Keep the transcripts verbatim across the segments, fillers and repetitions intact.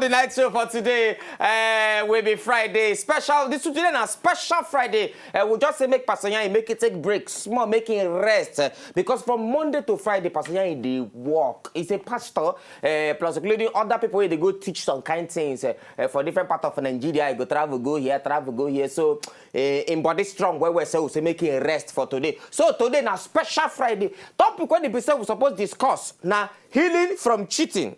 The night show for today uh, will be Friday. Special, this today na special Friday. Uh, we'll just say make Pastor Yan make it take break, small, make it rest. Uh, because from Monday to Friday, Pastor Yan dey work. He's a pastor, uh, plus including other people wey dey go teach some kind things uh, uh, for different part of Nigeria. He go travel, go here, travel, go here. So uh, in body strong, well, well, so we say make it rest for today. So today na special Friday. Topic wey be say we suppose discuss na healing from cheating.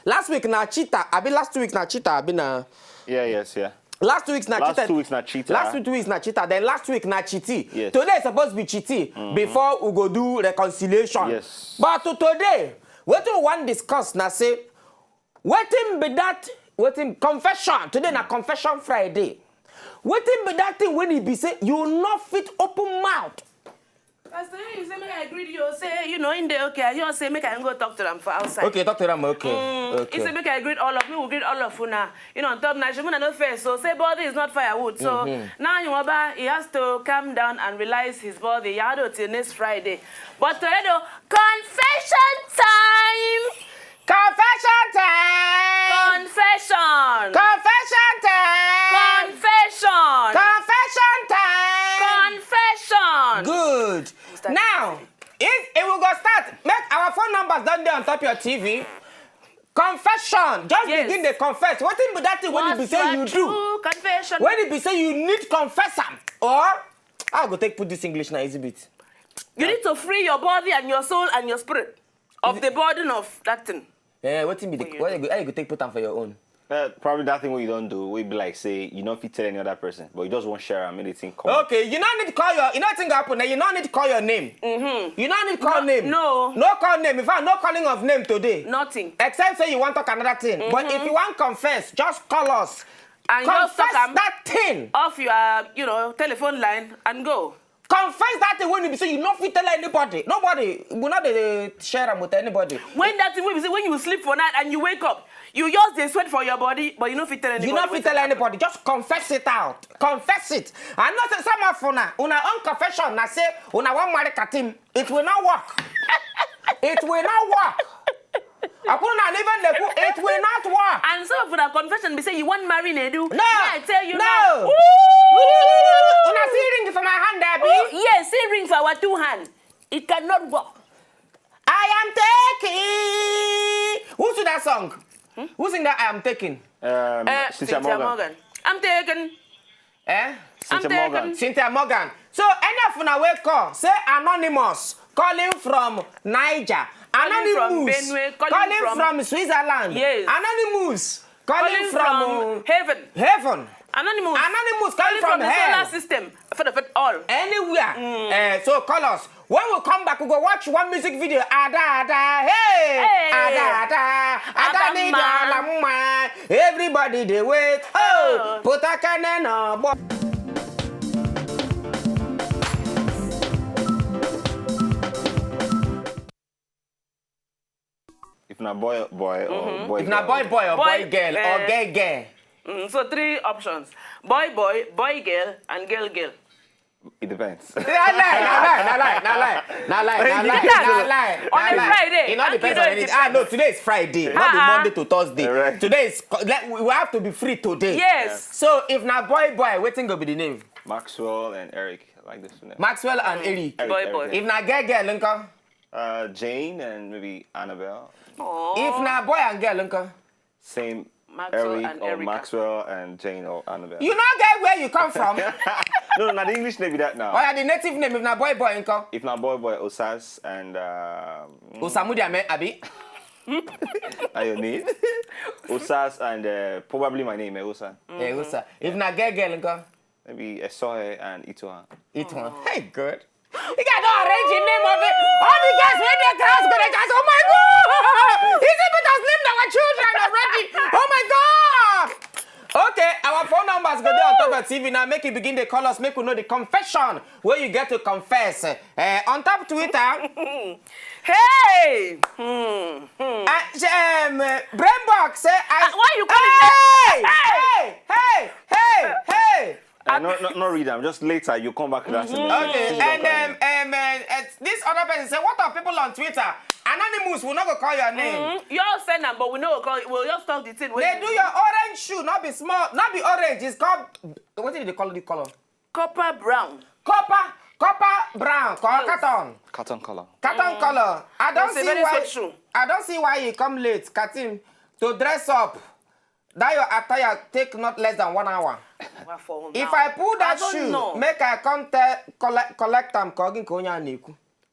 Last week na cheater, abi last week na cheater, abi na Yeah, yes, yeah. last week na Last cheater. two weeks na cheater. Last two weeks na cheater. Then last week na cheaty. Yes. Today is supposed to be cheaty before we go do reconciliation. Yes. But to today, wetin we wan discuss na say wetin be that wetin confession. Today na confession Friday. Wetin be that thing when e be say you no fit open mouth? Pastor, you say make I greet you. Say you know in there, okay. I just say make I go talk to them for outside. Okay, talk to them. Okay. Mm, okay. He said make I greet all of me. We greet all of una. You know, on top night, Shimuna no face. So say body is not firewood. So now you know, he has to calm down and realize his body. You had till next Friday. But Toledo, confession time. Confession time. Confession. Confession time. Confession. Confession time. Confession. Good. Start Now, if it will go start, make our phone numbers down there on top your T V. Confession. Just Yes. begin to confess. What thing be that thing when you be What's say your you do? True confession. When you be say you need confess am, or I go take put this English now easy bit. You need to free your body and your soul and your spirit of the burden of that thing. Yeah, what thing be the, When you what do. you go, how you go take put am for your own? Uh, probably that thing wey you don do, wey be like say you no fit tell any other person, but you just wan share am, make the thing come. Okay, you no need call your, you know thing happen. You no need call your name. Mm-hmm. You no need call No, name. no. No call name. In fact, no calling of name today. Nothing. Except say you want talk another thing. But if you want confess, just call us. And just confess talk am that thing. Off your, you know, telephone line and go. Confess that thing when you be say you no fit tell anybody. Nobody. We not dey share am with anybody. When that thing will be say when you sleep for night and you wake up, you just dey sweat for your body, but you no fit tell anybody. You no fit wetin tell happen. Anybody. Just confess it out. Confess it. I know say some of una, una own confession na say una wan marry Katim. It will not work. It will not work. Akuna na even the it will not work. And some of una confession be say you wan marry Nedu. No. Me, I tell you No. now. Una see ring for my hand, Abby. Oh, yes, see ring for our two hand. It cannot work. I am taking. Who sing that song? Who sing that I am taking? Um, Uh, Cynthia Morgan. I'm taken. Eh? Cynthia I'm Morgan. taken. Cynthia Morgan. So any of una wey call, say anonymous, calling from Niger. Calling from Anonymous, Benue, calling calling from from Switzerland. Yes. Anonymous, calling, Calling from, from uh, heaven. Heaven. Anonymous. Anonymous, calling Calling from from the hell. Solar system. For the fit all. Anywhere. Eh, so call us. When we come back, we go watch one music video. Ada, ada, hey! Hey! Ada, ada, ada, Ada ni mma. da la mma. Everybody dey wait. Oh, Oh. put a cannon on board. If na boy, boy or boy, If na boy, girl. Boy or boy, Boy, girl or eh, gay, gay. Mm, so three options: boy, boy, boy, girl, and girl, girl. It depends. Na lie, na lie, na lie, na lie, na lie, na lie, Depends. na lie, On na a lie. Friday, It not and depends you on know it. it Ah, no, today is Friday, not the Uh-uh. Monday to Thursday. Correct. Today is co- like, we we have to be free today. Yes. So if na boy boy, wetin go be the name? Maxwell and Eric, I like this one. Maxwell and Eric. Eric, Boy, Eric, boy. Eric. If na girl girl, nko? Uh, Jane and maybe Annabelle. Oh. If na boy and girl, nko? Same Maxwell Eric and or Erica. Maxwell and Jane or Annabelle. You no get where you come from. No, no, na the English name be that now. Or na the native name if na boy boy, nko? If na boy, boy, Osas and um, Osamudi Ame, abi? na your name. Osas and uh, probably my name, eh, Osa. Eh, Osa. If na girl girl, nko? Maybe Esohe and Itoha. It one. Hey, good. You guys don't arrange the name of it. All the guys wey dey class go dey just, oh my God! Is it because name our children already? Oh my God! Okay, our phone numbers go dey on top of T V now. Make you begin to call us. Make we know the confession where you get to confess. Eh, on top Twitter. Hey! Hmm. Hmm. Uh, um, uh, Brainbox say I. Uh, why you calling me? Hey! Hey! Hey! Hey! Hey! Uh, no, no, no, read them. Just later you come back last minute. Okay, Since you and don't um, um, uh, uh, this other person say, what are people on Twitter? And Anonymous, we no go call your name. Mm, you all send am, but we no go call. We'll just talk the thing. They do your orange shoe, not be small, not be orange. It's called, what did they call the color? Copper brown. Copper, copper brown, call carton. Carton color. Carton color. I don't It's a see very why. social. I don't see why you come late, Katim, to dress up. That your attire take not less than one hour. Wa for If now. I pull that I don't shoe, know. Make I come tell, collect, collect am, call him, call him,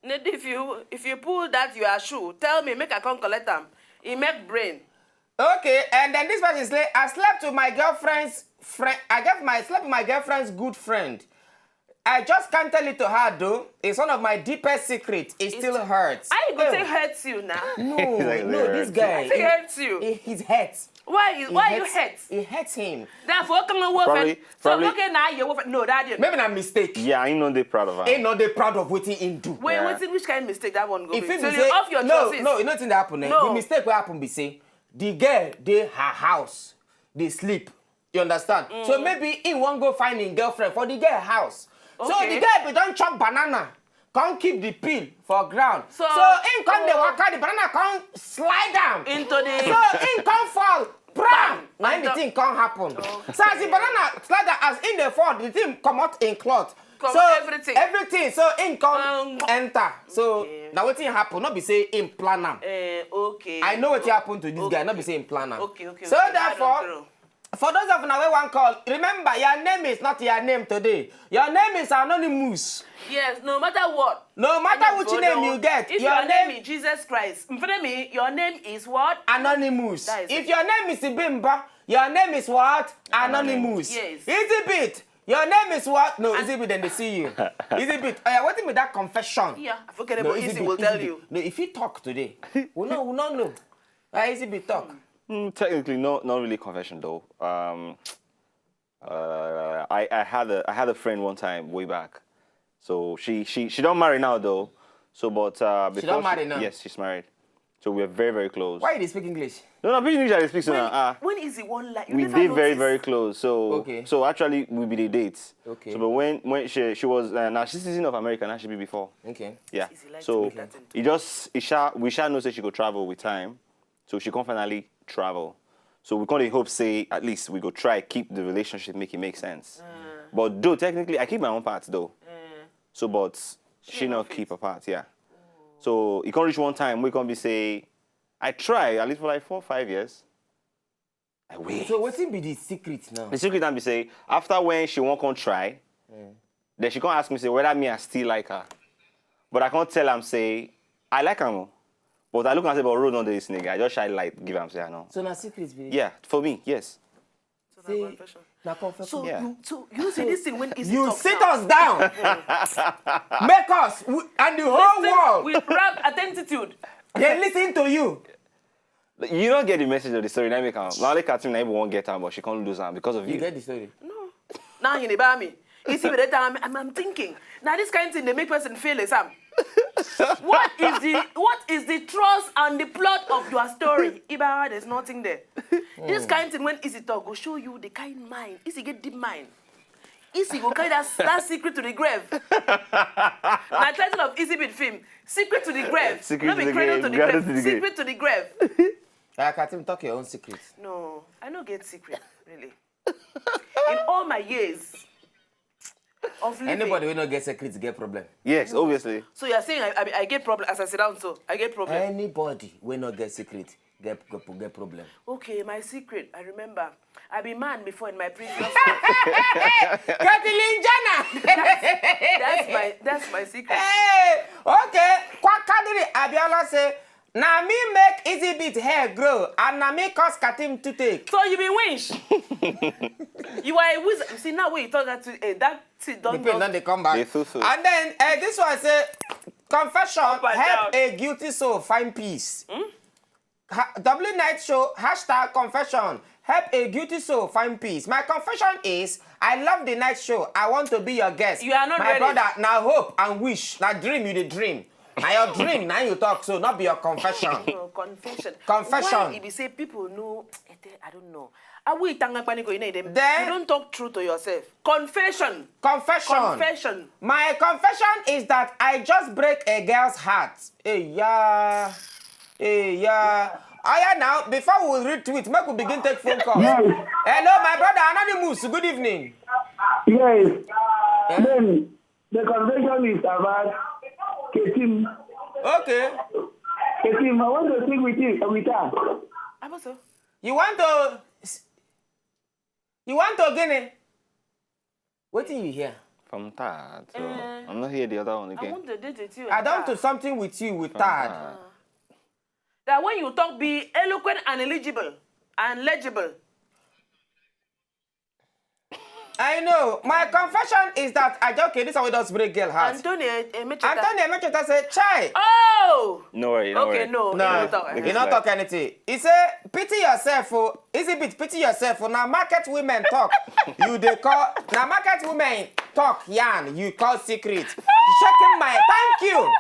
Ned, if you if you pull that your shoe, tell me, make I come collect am. He make brain. Okay, and then this person say, I slept with my girlfriend's friend. I gave my slept with my girlfriend's good friend. I just can't tell it to her though. It's one of my deepest secrets. It still hurts. I go Oh, take hurts you now. No, Like no, they this hurt. guy. It hurts you. He, he's hurt. Why you He why you hurts- hurt? It hurts him. Therefore, come and work. Probably- So probably- okay now you work. No, that didn't. Maybe na mistake. Yeah, I know they proud of her. He not they proud of what he do. Wait, Yeah. What's in which kind of mistake that one go If be? he So be you say, off your no, trousers. No, you know thing that happen. Eh? No. The mistake will happen be say the girl they her house, they sleep. You understand? So maybe he won't go find his girlfriend for the girl house. So Okay. The girl be don't chop banana, can't keep the peel for ground. So- So he come the so- waka, the banana can't slide down. Into the So he can't fall. Bam! Na And the the- thing can't happen. So as the banana slide down, as in the fall, the thing come out in cloth. Come So everything. Everything. So in come Um, enter. So okay. Now what thing happen? Not be say in plan am. Eh, okay. I know what happened to this guy. Not be Okay. say in plan am. Okay, okay. So Okay. Therefore, True. For those of now we want call, remember your name is not your name today. Your name is anonymous. Yes, no matter what. No matter Any which photo, name you get, if your your name name is Jesus Christ, in front of me, your name is what? Anonymous. That is If it. Your name is Ibimba, your name is what? Anonymous. Yes. Easy bit. Your name is what? No, easy bit. Then they see you. Easy bit. Uh, what me that confession? Yeah, I forget No, about easy easy bit, will easy tell bit. You. No, if you talk today, we no, we no know. Uh, easy bit talk. Mm, technically, not not really confession though. Um, uh, I I had a I had a friend one time way back. So she she she don't marry now though. So but uh, before don't marry now? Yes, she's married. So we're very very close. Why you dey speak English? No, no, English I speak so When, now. Ah, when is the one like you we never did very notice? Very close. So Okay. So actually we be the dates. Okay. So but when when she she was uh, now she's citizen of America now she be before. Okay. Yeah. Easy, like So that thing. It just it sha we sha know say she go travel with time, so she can finally travel. So we can hope say at least we go try keep the relationship make it make sense. But though technically I keep my own part though. So but she, not keep her part, yeah. So it can reach one time we can be say I try at least for like four five years. I wait. So what be the secret now? The secret can be say after when she won't come try, then she can't ask me say whether me I still like her, but I can't tell am say I like her. But I look and say, but road on this nigga. I just shine light, give am say I know. So na secret be. Yeah, for me, yes. So na confession. Na confession. So Yeah. you so you see this thing when easy You talk sit now. Us down, make us we, and the whole Listen world with proud attitude. They listen to you. You don't get the message of the story. Now make am. Now like Katim, now everyone get am, but she can't lose am because of you. You get the story. Now he dey buy me. You see, by the time I'm, I'm, I'm thinking now, this kind of thing they make person feel like Sam. What is the what is the trust and the plot of your story? Iba, there's nothing there. This kind of thing when easy talk go show you the kind mind. Easy get deep mind. Easy go carry that, that secret to the grave. My title of easy bit film, secret to the grave. Secret No to be the cradle grave, to the cradle grave. To the grave. Secret to the grave. Ah, Katim, talk your own secret. No, I no get secret really. In all my years of living. Anybody we no get secret get problem. Yes, obviously. So you're saying I, I, I get problem as I sit down, so I get problem. Anybody we no get secret get get, get problem. Okay, my secret. I remember. I be man before in my previous life. Kathleen Jenner. That's my that's my secret. Hey, okay. Kwakadiri Abiola say, na me make easy bit hair grow and na me cause Katim toothache. So you be winch. You are a wizard. You see now when you talk that to, eh, that thing The don't pain don dey come back. Dey so so. And then uh, this one say, confession Up and help down. A guilty soul find peace. Ha- W Night Show hashtag confession help a guilty soul find peace. My confession is I love the night show. I want to be your guest. You are not My ready. Brother, na hope and wish, na dream you dey dream. Na your dream, na you talk so, not be your confession. No, confession. Confession. Why e be say people know? I don't know. Are we tanga panic or you know them? Then- You don't talk true to yourself. Confession. Confession. Confession. My confession is that I just break a girl's heart. Hey, yeah. Hey, yeah. Aya, now, before we read tweet, make we begin take phone call. Yes. Hello, my brother Anonymous. Good evening. Yes. Then the conversation is about Ketim. Okay. Ketim, I want to speak with you, with her. Abuso. You want to you want to Guinea? What do you hear? From Tad. So I'm not here the other one I again. want to date with you. I don't Tad. Do something with you with Tad. That when you talk, be eloquent and eligible and legible. I know. My confession is that I okay. This one does break girl heart. Anthony Emecheta. Anthony Emecheta said, "Chai." Oh. No worry, no Okay, worry. No, Nah, you don't talk. you not talk anything. He say, "Pity yourself, oh. Easy bit, pity yourself, oh. Now market women talk. You they call now market women talk yarn. You call secret. Shaking my thank you.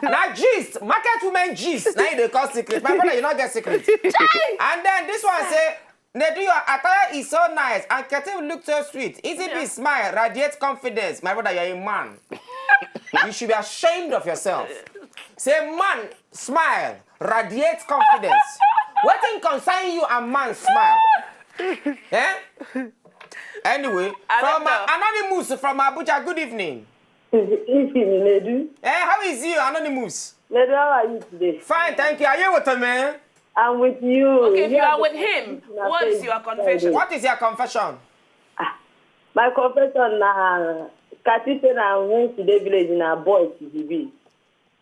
Now gist, market women gist. Now you they call secret. My brother, you not get secret." And then this one say, "Nedu, your attire is so nice and Ketim look so sweet. Easy be smile, radiate confidence. My brother, you're a man. You should be ashamed of yourself." Say man smile, radiate confidence. Wetin concern you and man smile? Eh? Anyway, I from don't uh, Anonymous from Abuja, good evening. Evening, Nedu. Eh, how is you, Anonymous? Nedu, how are you today? Fine, thank you. Are you with me? I'm with you. Okay, if you Yeah, are with the him, confession I what said is your confession? What is your confession? My confession na Katite na when she dey village na boy she be be.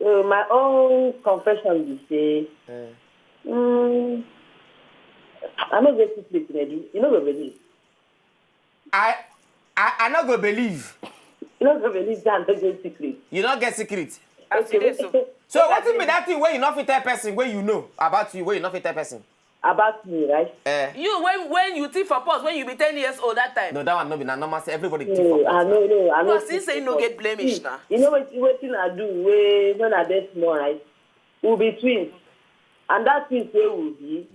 So my own confession be say, mm, I no get secret, Nedu. You no go believe. I I I no go believe. You no go believe say I no get secret. You no get secret. As you dey so. So wetin be that thing wey you no fit tell person wey you know about you wey you no fit tell person? About me, right? Eh. You when when you thief for purse when you be ten years old that time. No, that one no be na normal say everybody thief No, for I purse. No, no, I no. Because he say you no get blemish now. You know what wetin I do wey when I dey small, right? We be twins, and that twins wey we be,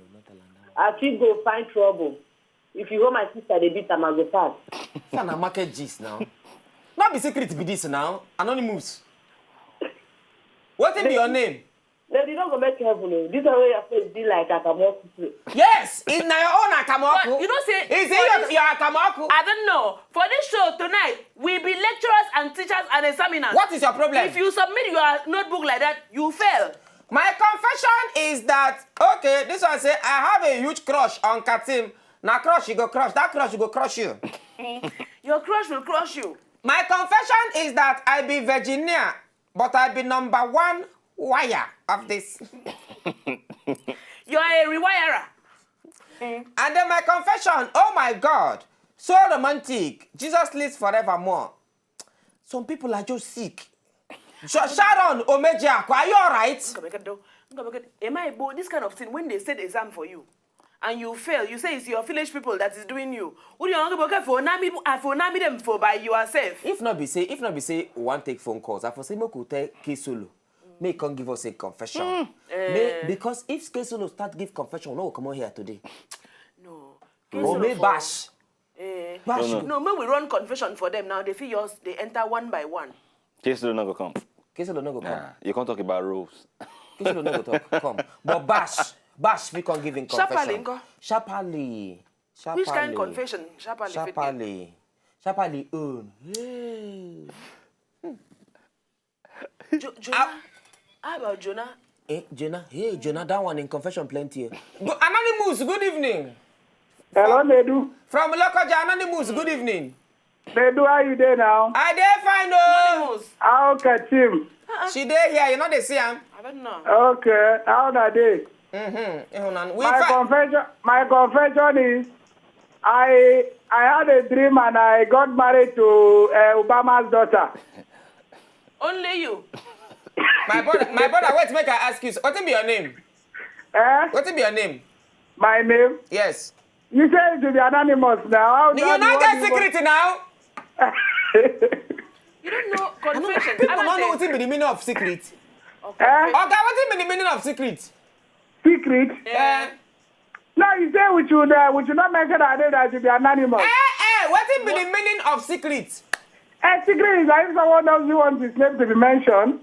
I fit go find trouble. If you hold my sister dey beat am, I go pass. This na market gist now. No be secret be this now. Anonymous. Wetin be your name? Lady, no go make heaven o. This one wey your face be like akamoku. Yes, it's na your own akamoku. But you know say Is it for your, this- your akamoku? I don't know. For this show tonight, we be lecturers and teachers and examiners. What is your problem? If you submit your notebook like that, you fail. My confession is that okay, this one say I have a huge crush on Katim. Na crush you go crush. That crush you go crush you. Your crush will crush you. My confession is that I be Virginia, but I be number one wire of this. You're a rewirer. And then my confession, oh my God, so romantic. Jesus lives forevermore. Some people are just sick. Sha- Sharon Omejiako, are you all right? Nkabekado, nkabekado. Am I bo? This kind of thing when they set exam for you and you fail, you say it's your village people that is doing you. What do you want to for nami? I for nami them for by yourself. If not be say, if not be say, we want take phone calls. I for say make we tell K Solo. May come give us a confession. May, because if K Solo start give confession, we no go come out here today. No. Or may bash. Eh, Bash. no, may we run confession for them now. They feel yours. They enter one by one. K Solo no go come. K Solo no go come. Nah, you can't talk about rules. K Solo no go talk. Come. But bash, bash, we can give him confession. Sharply, nko? Sharply. Sharply. Which kind confession? Sharply. Fit Sharply. Sharply own. Hey. Jo- Jonah. How about Jonah? Eh, Jonah, hey, Jonah, that one in confession plenty. Eh. Go, Anonymous, good evening. Hello, Nedu. From Lokoja, Anonymous, good evening. Nedu, how you dey now? I dey fine, oh. Anonymous. How Katim? She dey here, you know they see am. I don't know. Okay, how na dey? Mm-hmm. We My fi- confession, my confession is, I I had a dream and I got married to uh, Obama's daughter. Only you. My brother, my brother, wait, make I ask you. What be your name? Eh? What be your name? My name? Yes. You say it to be anonymous now. How You now not what get do you want- secret now. You don't know confession. People Alan don't know said- what be the meaning of secret. Eh? Okay, what be the meaning of secret? Secret? Eh, No, you say we should uh, we should not mention our name that should be anonymous. eh, eh, what be the meaning of secret? A secret is that if someone doesn't want his name to be mentioned,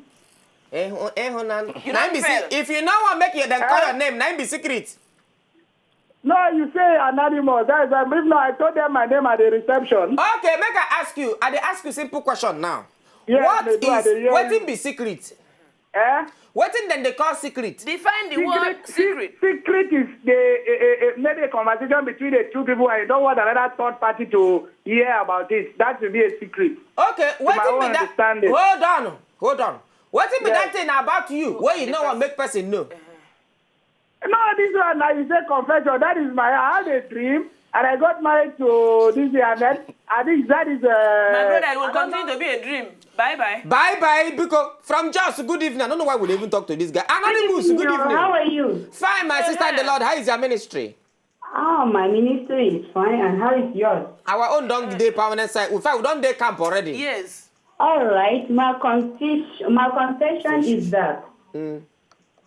Ehun, ehun na. You Na don be fail. se- If you no wan make you dem call your name, na be secret. No, you say anonymous. That is why if not, I told them my name at the reception. Okay, make I ask you. I dey ask you simple question now. Yes, What they do, I is dey hear wetin you. Be secret? Eh? Wetin dem dey call secret? Define the word secret. Secret is the a, a, a, maybe a conversation between the two people and you don't want another third party to hear about it. That will be a secret. Okay, wetin own be that? Understanding. Hold on, hold on. Wetin be Yes. That thing about you wey you no wan make person know? No, this one now you say confession. That is my I had a dream and I got married to this young man. I think that is uh, My brother, it will I don't continue know. To be a dream. Bye bye. Bye bye, Biko. From Jos, good evening. I don't know why we even talk to this guy. Anonymous, good evening. How are you? Fine, my sister in the Lord. How is your ministry? Oh, my ministry is fine, and how is yours? Our own don dey permanent side. In fact, we don dey camp already. Yes. All right, my confession, my confession is that.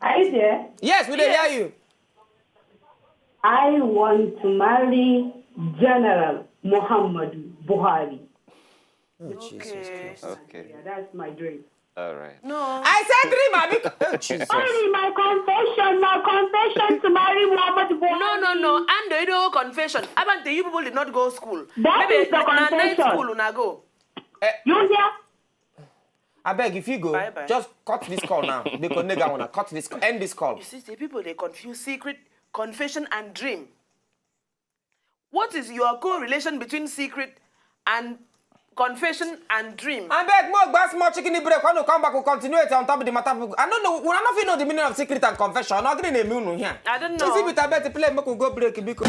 Are you there? Yes, we dey hear you. I want to marry General Muhammadu Buhari. Oh, Jesus Okay. Christ. Okay. Yeah, that's my dream. All right. No. I said dream, Abiko. Oh, Jesus. Sorry, my confession, my confession to marry Muhammad Buhari. No, no, no. And the you know confession. Abante, you people did not go school. That Maybe is the na night confession. School una go. You hear? Abeg, if you go, Bye bye. Just cut this call now. Biko, nigga, wanna cut this call. End this call. You see, the people they confuse secret, confession, and dream. What is your correlation between secret and confession and dream? Abeg, mo gba small chicken break. When we come back, we continue it on top of the matter. I don't know. We don't know if you know the meaning of secret and confession. No, agree name you here. I don't Is know. it with Abeg to play? Make we go break, Biko.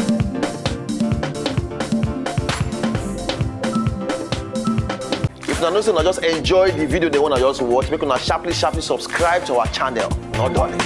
If una know say una just enjoy the video they wanna just watch, make una sharply sharply subscribe to our channel. No darling.